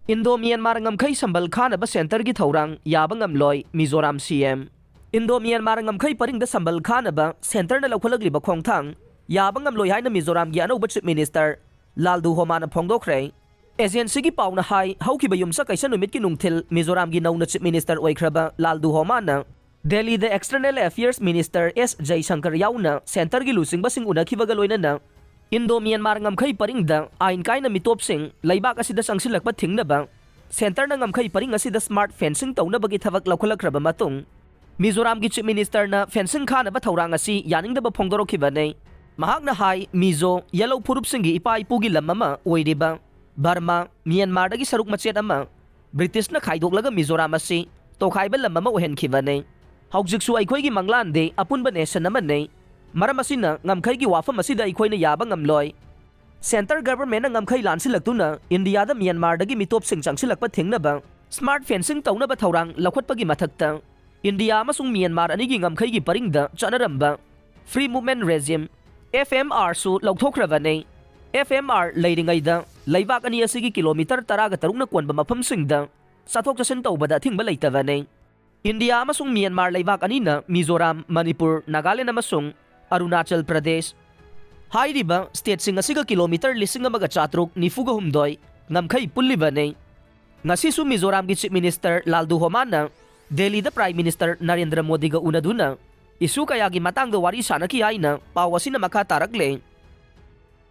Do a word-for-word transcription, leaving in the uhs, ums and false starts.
Indo Myanmar ꯉꯝꯈꯩ ꯁꯝꯕꯜ ꯈꯥꯅꯕ ꯁꯦꯟꯇꯔꯒꯤ ꯊꯧꯔꯥꯡ ꯌꯥꯕ ꯉꯝꯂꯣꯏ, ꯃꯤꯖꯣꯔꯥꯝ ꯁꯤ ꯑꯦꯝ꯫ ꯏꯟꯗꯣ ꯃ꯭ꯌꯥꯟꯃꯥꯔ ꯉꯝꯈꯩ ꯄꯔꯤꯡꯗ ꯁꯝꯕꯜ ꯈꯥꯅꯕ ꯁꯦꯟꯇꯔꯅ ꯂꯧꯈꯠꯂꯛꯂꯤꯕ ꯈꯣꯡꯊꯥꯡ ꯌꯥꯕ ꯉꯝꯂꯣꯏ ꯍꯥꯏꯅ ꯃꯤꯖꯣꯔꯥꯝꯒꯤ ꯑꯅꯧꯕ ꯆꯤꯐ ꯃꯤꯅꯤꯁꯇꯔ ꯂꯥꯜꯗꯨ ꯍꯣꯃꯥꯅ ꯐꯣꯡꯗꯣꯛꯈ꯭ꯔꯦ꯫ ꯑꯦꯖꯦꯟꯁꯤꯒꯤ ꯄꯥꯎꯅ ꯍꯥꯏ, ꯍꯧꯈꯤꯕ ꯌꯨꯝꯁꯀꯩꯁ ꯅꯨꯃꯤꯠꯀꯤ ꯅꯨꯡꯊꯤꯜ ꯃꯤꯖꯣꯔꯥꯝꯒꯤ ꯅꯧꯅ ꯆꯤꯐ ꯃꯤꯅꯤꯁꯇꯔ ꯑꯣꯏꯈ꯭ꯔꯕ ꯂꯥꯜꯗꯨ ꯍꯣꯃꯥꯅ ꯗꯦꯜꯂꯤꯗ ꯑꯦꯛꯁꯇꯔꯅꯦꯜ ꯑꯦꯐꯤꯌꯔꯁ ꯃꯤꯅꯤꯁꯇꯔ ꯑꯦꯁ ꯖꯌꯁꯪꯀꯔ ꯌꯥꯎꯅ ꯁꯦꯟꯇꯔꯒꯤ ꯂꯨꯆꯤꯡꯕꯁꯤꯡ ꯎꯅꯈꯤꯕꯒ ꯂꯣꯏꯅꯅ ꯏꯟꯗꯣ ꯃ꯭ꯌꯥꯟꯃꯥꯔ ꯉꯝꯈꯩ ꯄꯔꯤꯡꯗ ꯑꯥꯏꯟ ꯀꯥꯏꯅ ꯃꯤꯇꯣꯞꯁꯤꯡ ꯂꯩꯕꯥꯛ ꯑꯁꯤꯗ ꯆꯪꯁꯤꯜꯂꯛꯄ ꯊꯤꯡꯅꯕ ꯁꯦꯟꯇꯔꯅ ꯉꯝꯈꯩ ꯄꯔꯤꯡ ꯑꯁꯤꯗ ꯁ꯭ꯃꯥꯔꯠ ꯐꯦꯟꯁꯤꯡ ꯇꯧꯅꯕꯒꯤ ꯊꯕꯛ ꯂꯧꯈꯠꯂꯛꯈ꯭ꯔꯕ ꯃꯇꯨꯡ, ꯃꯤꯖꯣꯔꯥꯝꯒꯤ ꯆꯤꯐ ꯃꯤꯅꯤꯁꯇꯔꯅ ꯐꯦꯟꯁꯤꯡ ꯈꯥꯅꯕ ꯊꯧꯔꯥꯡ ꯑꯁꯤ ꯌꯥꯅꯤꯡꯗꯕ ꯐꯣꯡꯗꯣꯔꯛꯈꯤꯕꯅꯤ꯫ ꯃꯍꯥꯛꯅ ꯍꯥꯏ, ꯃꯤꯖꯣ ꯌꯦꯂꯧ ꯐꯨꯔꯨꯞꯁꯤꯡꯒꯤ ꯏꯄꯥ ꯏꯄꯨꯒꯤ ꯂꯝ ꯑꯃ ꯑꯣꯏꯔꯤꯕ ꯕꯔꯃꯥ, ꯃ꯭ꯌꯥꯟꯃꯥꯔꯗꯒꯤ ꯁꯔꯨꯛ ꯃꯆꯦꯠ ꯑꯃ ꯕ꯭ꯔꯤꯇꯤꯁꯅ ꯈꯥꯏꯗꯣꯛꯂꯒ ꯃꯤꯖꯣꯔꯥꯝ ꯑꯁꯤ ꯇꯣꯈꯥꯏꯕ ꯂꯝ ꯑꯃ ꯑꯣꯏꯍꯟꯈꯤꯕꯅꯤ꯫ ꯍꯧꯖꯤꯛꯁꯨ ꯑꯩꯈꯣꯏꯒꯤ ꯃꯪꯂꯥꯟꯗꯤ ꯑꯄꯨꯟꯕ ꯅꯦꯁꯟ ꯑꯃꯅꯤ꯫ ꯃꯔꯝ ꯑꯁꯤꯅ ꯉꯝꯈꯩꯒꯤ ꯋꯥꯐꯝ ꯑꯁꯤꯗ ꯑꯩꯈꯣꯏꯅ ꯌꯥꯕ ꯉꯝꯂꯣꯏ꯫ ꯁꯦꯟꯇꯔ ꯒꯚꯔꯟꯃꯦꯟꯠꯅ ꯉꯝꯈꯩ ꯂꯥꯟꯁꯤꯜꯂꯛꯇꯨꯅ ꯏꯟꯗꯤꯌꯥꯗ ꯃ꯭ꯌꯥꯟꯃꯥꯔꯗꯒꯤ ꯃꯤꯇꯣꯞꯁꯤꯡ ꯆꯪꯁꯤꯜꯂꯛꯄ ꯊꯤꯡꯅꯕ ꯁ꯭ꯃꯥꯔꯠ ꯐꯦꯟꯁꯤꯡ ꯇꯧꯅꯕ ꯊꯧꯔꯥꯡ ꯂꯧꯈꯠꯄꯒꯤ ꯃꯊꯛꯇ, ꯏꯟꯗꯤꯌꯥ ꯑꯃꯁꯨꯡ ꯃ꯭ꯌꯥꯟꯃꯥꯔ ꯑꯅꯤꯒꯤ ꯉꯝꯈꯩꯒꯤ ꯄꯔꯤꯡꯗ ꯆꯠꯅꯔꯝꯕ free movement regime, F M R, ꯁꯨ ꯂꯧꯊꯣꯛꯈ꯭ꯔꯕꯅꯤ꯫ ꯑꯦꯐ ꯑꯦꯝ ꯑꯥꯔ ꯂꯩꯔꯤꯉꯩꯗ ꯂꯩꯕꯥꯛ ꯑꯅꯤ ꯑꯁꯤꯒꯤ ꯀꯤꯂꯣꯃꯤꯇꯔ ꯇꯔꯥꯒ ꯇꯔꯨꯛꯅ ꯀꯣꯟꯕ ꯃꯐꯝꯁꯤꯡꯗ ꯆꯠꯊꯣꯛ ꯆꯠꯁꯤꯟ ꯇꯧꯕꯗ ꯑꯊꯤꯡꯕ ꯂꯩꯇꯕꯅꯤ꯫ ꯏꯟꯗꯤꯌꯥ ꯑꯃꯁꯨꯡ ꯃ꯭ꯌꯥꯟꯃꯥꯔ ꯂꯩꯕꯥꯛ ꯑꯅꯤꯅ ꯃꯤꯖꯣꯔꯥꯝ, ꯃꯅꯤꯄꯨꯔ, ꯅꯥꯒꯥꯂꯦꯟ ꯑꯃꯁꯨꯡ ꯑꯔꯨꯅꯥꯆꯜ ꯄ꯭ꯔꯗꯦꯁ ꯍꯥꯏꯔꯤꯕ ꯁ꯭ꯇꯦꯠꯁꯤꯡ ꯑꯁꯤꯒ ꯀꯤꯂꯣꯃꯤꯇꯔ ꯂꯤꯁꯤꯡ ꯑꯃꯒ ꯆꯥꯇ꯭ꯔꯨꯛ ꯅꯤꯐꯨꯒ ꯍꯨꯝꯗꯣꯏ ꯉꯝꯈꯩ ꯄꯨꯜꯂꯤꯕꯅꯤ꯫ ꯉꯁꯤꯁꯨ ꯃꯤꯖꯣꯔꯥꯝꯒꯤ ꯆꯤꯐ ꯃꯤꯅꯤꯁꯇꯔ ꯂꯥꯜꯗꯨ ꯍꯣꯃꯥꯟꯅ ꯗꯦꯜꯂꯤꯗ ꯄ꯭ꯔꯥꯏꯝ ꯃꯤꯅꯤꯁꯇꯔ ꯅꯔꯦꯟꯗ꯭ꯔ ꯃꯣꯗꯤꯒ ꯎꯅꯗꯨꯅ ꯏꯁꯨ ꯀꯌꯥꯒꯤ ꯃꯇꯥꯡꯗ ꯋꯥꯔꯤ ꯁꯥꯅꯈꯤ ꯍꯥꯏꯅ ꯄꯥꯎ ꯑꯁꯤꯅ ꯃꯈꯥ ꯇꯥꯔꯛꯂꯦ꯫